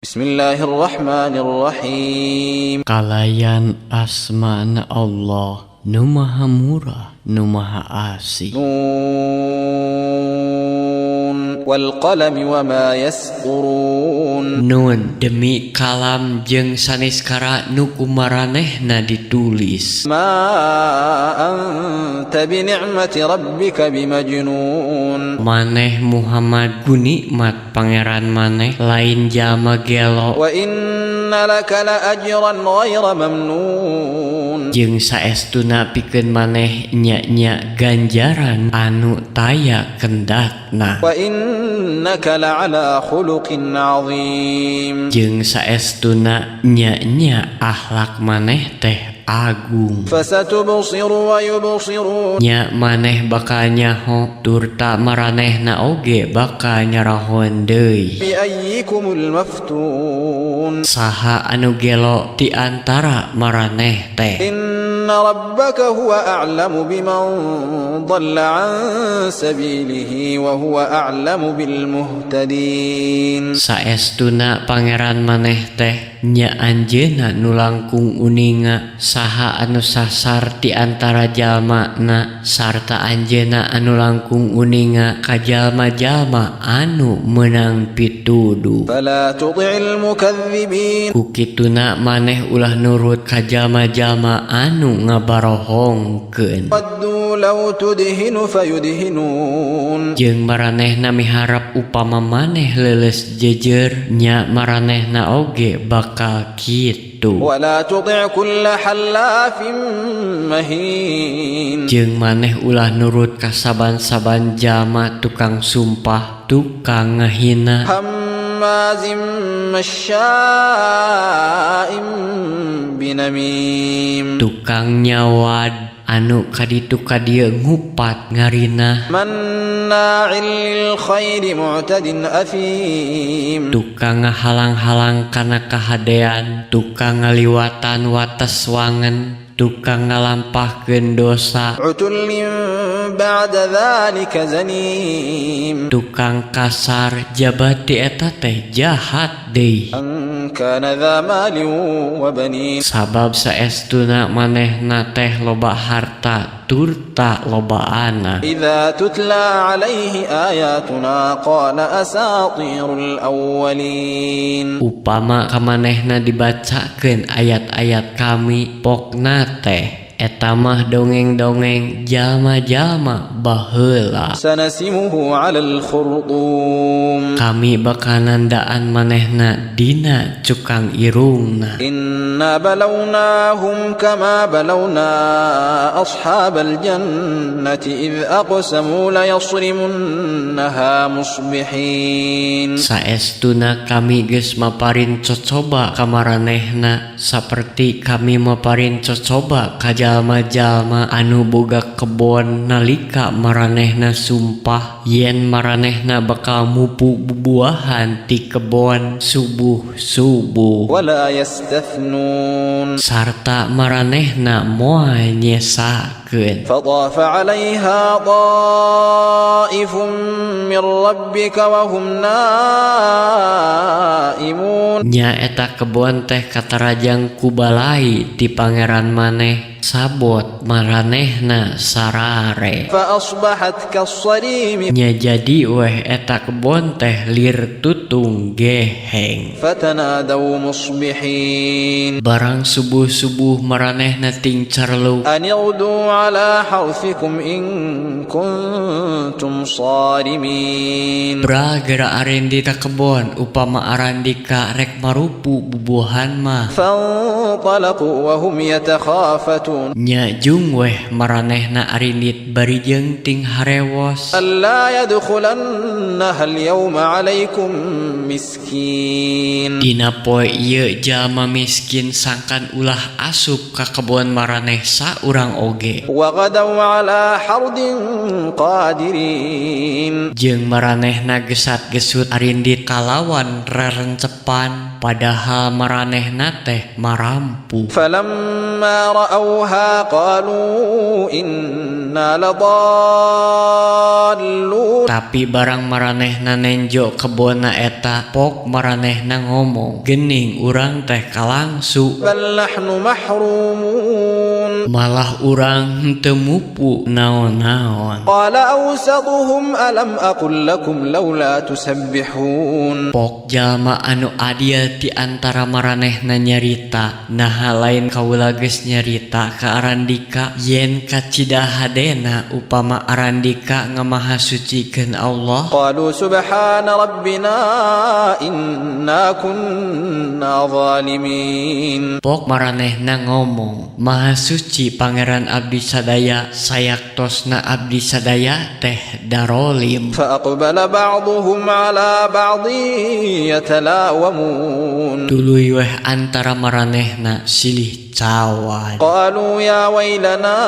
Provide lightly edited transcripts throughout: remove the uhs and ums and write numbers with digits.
Bismillahirrahmanirrahim. Kalayan asmana Allah nu maha murah nu maha asih. Nun wal qalami wa ma yasqurun. Nun demi kalam jeung saniskara nu kumaranehna ditulis. Ma anta bi ni'mati rabbika bimajnun. Maneh Muhammad ku nikmat Pangeran maneh lain jalma gelo. Wa inna laka la ajran ghaira mamnun. Jeung saestuna pikeun maneh nya-nya ganjaran anu taya kendatna. Wa innaka la'ala khuluqin 'azim. Jeung saestuna nya-nya akhlak maneh teh agung. Fasatubsiru wa yubsirun. Nya maneh bakal nyaho turta maranehna oge bakal nyarahon deui. Bi ayyikumul maftun. Saha anu gelo ti antara maraneh teh. Inna rabbaka huwa a'lamu biman dhalla 'an sabilihi wa huwa a'lamu bil muhtadin. Saestuna pangeran maneh teh nya anjeunna nu langkung uninga saha anu sasar ti antara jalmana sarta anjeunna anu langkung uninga ka jalma-jalma anu meunang pituduh. Fala tuti'il mukadzibin. Ku kituna maneh ulah nurut ka jalma-jalma anu ngabarohongkeun. Waddu law tudhinu fayudhinun. Jeung maranehna miharap upama maneh leuleus jejer nya maranehna oge bakal kitu. Wala tuti' kulla hallafin mahin. Jeung maneh ulah nurut ka saban-saban jalma tukang sumpah tukang ngahina. Hammazim masyaa'im binamim. Tukang nyawad anu kaditu kadieu ngupat ngarina. Manna'il lil khairi mu'tadin athim. Tukang ngahalang-halang kana kahadean, tukang ngaliwatan wates wangen, tukang ngalampahkeun dosa. Utullin ba'da dzalika zanim. Tukang kasar jabati eta teh jahat deui. An kana dza malin wa banin. Sabab saestuna manehna teh loba harta turta loba anak. Idza tutla alaihi ayatuna qala asatirul awwalin. Upama kamanehna dibacakeun ayat-ayat kami pokna teh eta mah dongeng-dongeng jalma-jalma baheula. Sanasimuhu 'alal khurtum. Kami bakal nandaan manehna dina cukang irungna. Inna balawnahum kama balawna ashabal jannati idz aqsamu la yasrimunnaha musbihin. Saestuna kami geus maparin cocoba ka maranehna saperti kami maparin cocoba ka jalma-jalma anu boga kebon nalika maranehna sumpah yen maranehna bakal mupu bubuahan ti kebon subuh-subuh. Wala yastathnun. Sarta maranehna moal nyesakeun. Fatafa 'alaiha ta'ifun min rabbika wa hum naimun. Nya eta kebon teh katarajang ku balai ti pangeran maneh sabot maranehna sarare. Fa asbahat kas-sarim. Nya jadi weh eta kebon teh lir tutung geheng. Fatanadaw musbihin. Barang subuh-subuh maranehna ting carluk. Anirdu ala harfikum in kuntum sarimin. Bra gera arendi ka kebon upama arandika rek marupu bubuhan mah. Fantalaqu wa hum yatakhafatun. Nya jung weh maranehna arindit bari jeung ting harewos. Alla yadkhulannaha al-yawma 'alaikum miskin. Dina poe ieu jalma miskin sangkan ulah asup ka kebon maraneh saurang oge. Wa ghadaw 'ala hardin qadirin. Jeung maranehna gesat-gesut arindit kalawan rerencepan padahal maranehna teh marampu. Falamma فلما رأوها قالوا إنا لضالون. Tapi barang maranehna nenjo kebonna eta, pok maranehna ngomong, "Gening urang teh kalangsu." بل نحن محرومون. Malah urang henteu mupu naon-naon. قال أوسطهم ألم أقل لكم لولا تسبحون. Pok jalma anu adil ti antara maranehna nyarita, "Naha lain kaula geus nyarita ka arandika yen kacida hadena upama arandika ngamahasucikeun Allah?" قالوا سبحان ربنا إنا كنا ظالمين. Pok maranehna ngomong, "Maha suci Pangeran abdi sadaya, sayaktosna abdi sadaya teh darolim." فأقبل بعضهم على بعض يتلاومون. Tuluy weh antara maranehna silih cawan. قالوا يا ويلنا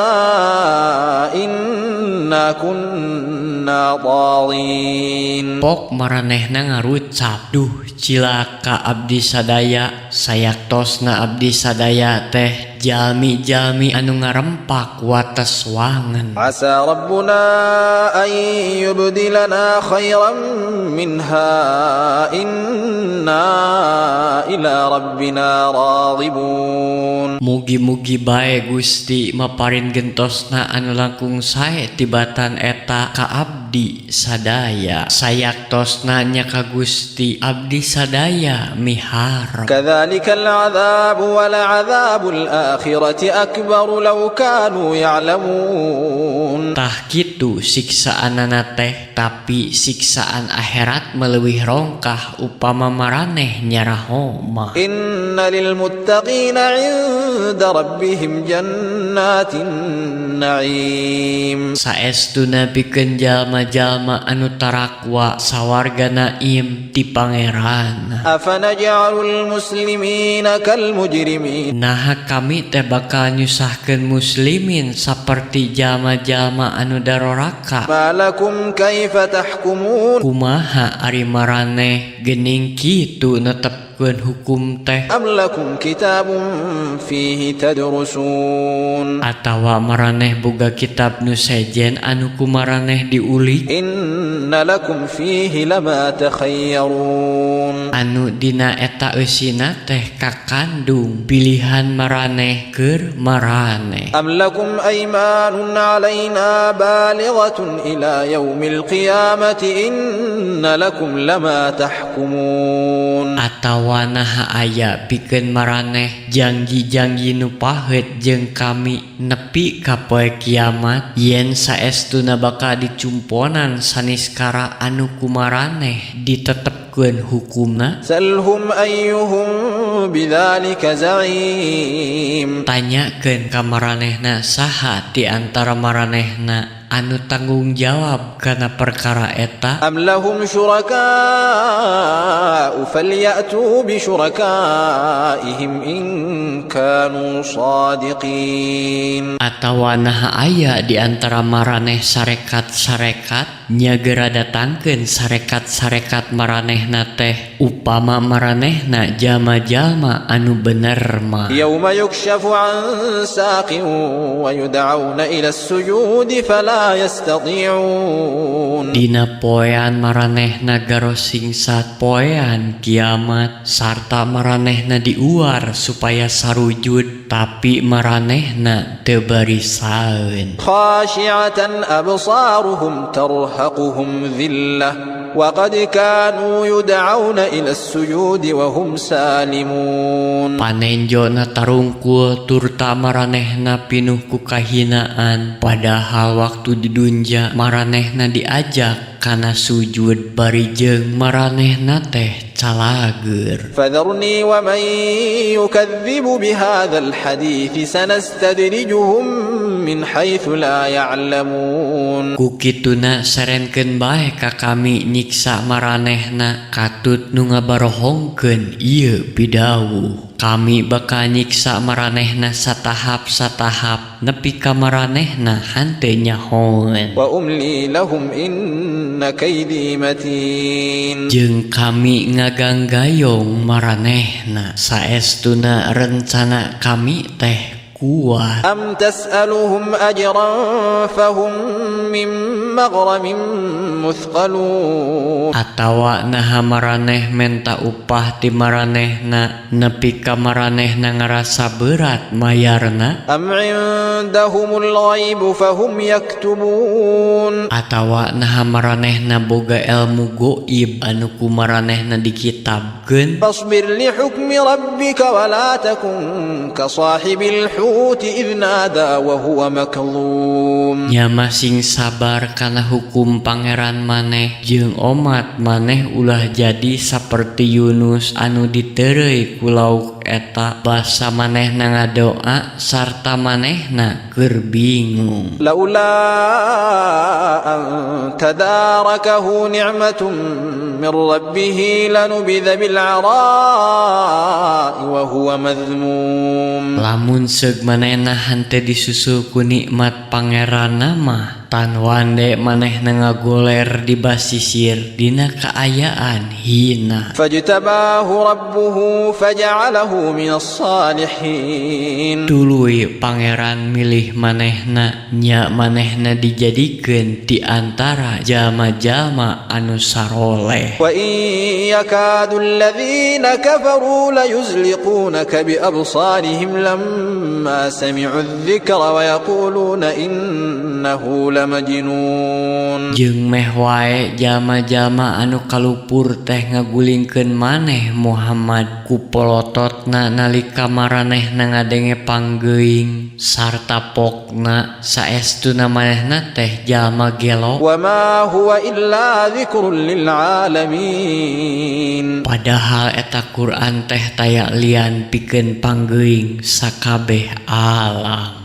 إنا كنا طاغين. Pok maranehna ngarucap, "Duh, cilaka abdi sadaya, sayaktosna abdi sadaya teh jalmi-jalmi anu ngarempak wates wangen." عسى ربنا أن يبدلنا خيرا منها إنا إلى ربنا راغبون. Mugi-mugi bae Gusti maparin gentosna anu langkung sae tibatan eta ka abdi sadaya, sayaktosna nya ka Gusti abdi sadaya miharep. كذلك العذاب ولعذاب الآخرة أكبر لو كانوا يعلمون. Tah kitu siksaanana teh, tapi siksaan akhirat mah leuwih rongkah upama maraneh nyaraho mah. إن للمتقين عند ربهم جنات النعيم. Saestuna pikeun jalma-jalma anu tarakwa sawarga naim ti Pangeran. أفنجعل المسلمين كالمجرمين. Naha kami teh bakal nyusahkeun muslimin saperti jalma-jalma anu daroraka? ما لكم كيف تحكمون. Kumaha ari maraneh, gening kitu netepkeun hukum teh? أم لكم كتاب فيه تدرسون. Atawa maraneh boga kitab nu sejen anu ku maraneh diulik? إن لكم فيه لما تخيرون. Anu dina eta eusina teh kakandung pilihan maraneh keur maraneh. أم لكم أيمان علينا بالغة إلى يوم القيامة إن لكم لما تحكمون. Atawa naha aya pikeun maraneh janji-janji nu paheut jeung kami nepi ka poe kiamat yen saestuna bakal dicumponan saniskara anu ku maraneh ditetepkeun hukumna? سلهم أيهم بذلك زعيم. Tanyakeun ka maranehna saha ti antara maranehna anu tanggung jawab kana perkara eta. أم لهم شركاء فليأتوا بشركائهم إن كانوا صادقين. Atawa naha aya di antara maraneh sarekat-sarekat? Nyagera datangkeun sarekat-sarekat maranehna teh upama maranehna jalma-jalma anu bener mah. يوم يكشف عن ساق ويدعون إلى السجود فلا يستطيعون. Dina poean maranehna garosingsat poean kiamat sarta maranehna diuar supaya sarujud, tapi maranehna teu barisaeun. خاشعة أبصارهم ترهقهم ذلة وقد كانوا يدعون إلى السجود وهم سالمون. Panenjona tarungkul turta maranehna pinuh ku kahinaan, padahal waktu di dunja maranehna diajak kana sujud bari jeung maranehna teh calageur. فذرني ومن يكذب بهذا الحديث سنستدرجهم من حيث لا يعلمون. Ku kituna serenkeun bae ka kami nyiksa maranehna katut nu ngabarohongkeun ieu pidawuh. Kami bakal nyiksa maranehna satahap-satahap nepi ka maranehna hanteu nyahoeun. وأملي لهم إن كيدي متين. Jeung kami ngaganggayong maranehna, saestuna rencana kami teh Kuat. أم تسألهم أجرا فهم من مغرم مثقلون. Atawa naha maraneh menta upah ti maranehna nepi ka maranehna ngarasa berat mayarna? أم عندهم الغيب فهم يكتبون. Atawa naha maranehna boga elmu goib anu ku maranehna dikitabkeun? فاصبر لحكم ربك ولا تكن كصاحب الحوت إذ نادى وهو مكظوم. Nya masing sabar kana hukum Pangeran maneh jeung omat maneh ulah jadi saperti Yunus anu ditereuy ku lauk eta basa manehna ngadoa sarta manehna keur bingung. لولا أن تداركه نعمة من ربه لنبذ بالعراء وهو مذموم. Lamun seug manehna henteu disusul ku nikmat Pangeranna mah tan wande manehna ngagoler di basisir dina kaayaan hina. فاجتباه ربه فجعله من الصالحين. Tuluy Pangeran milih manehna nya manehna dijadikeun di antara jalma-jalma anu saroleh. وإن يكاد الذين كفروا ليزلقونك بأبصارهم لما سمعوا الذكر ويقولون إنه لمجنون. Jeung meh wae jalma-jalma anu kalupur teh ngagulingkeun maneh Muhammad ku polototna nalika maranehna ngadenge panggeuing sarta pokna saestuna manehna teh jalma gelo. وما هو إلا ذكر للعالمين. Padahal eta Quran teh taya lian pikeun panggeuing sakabeh alam.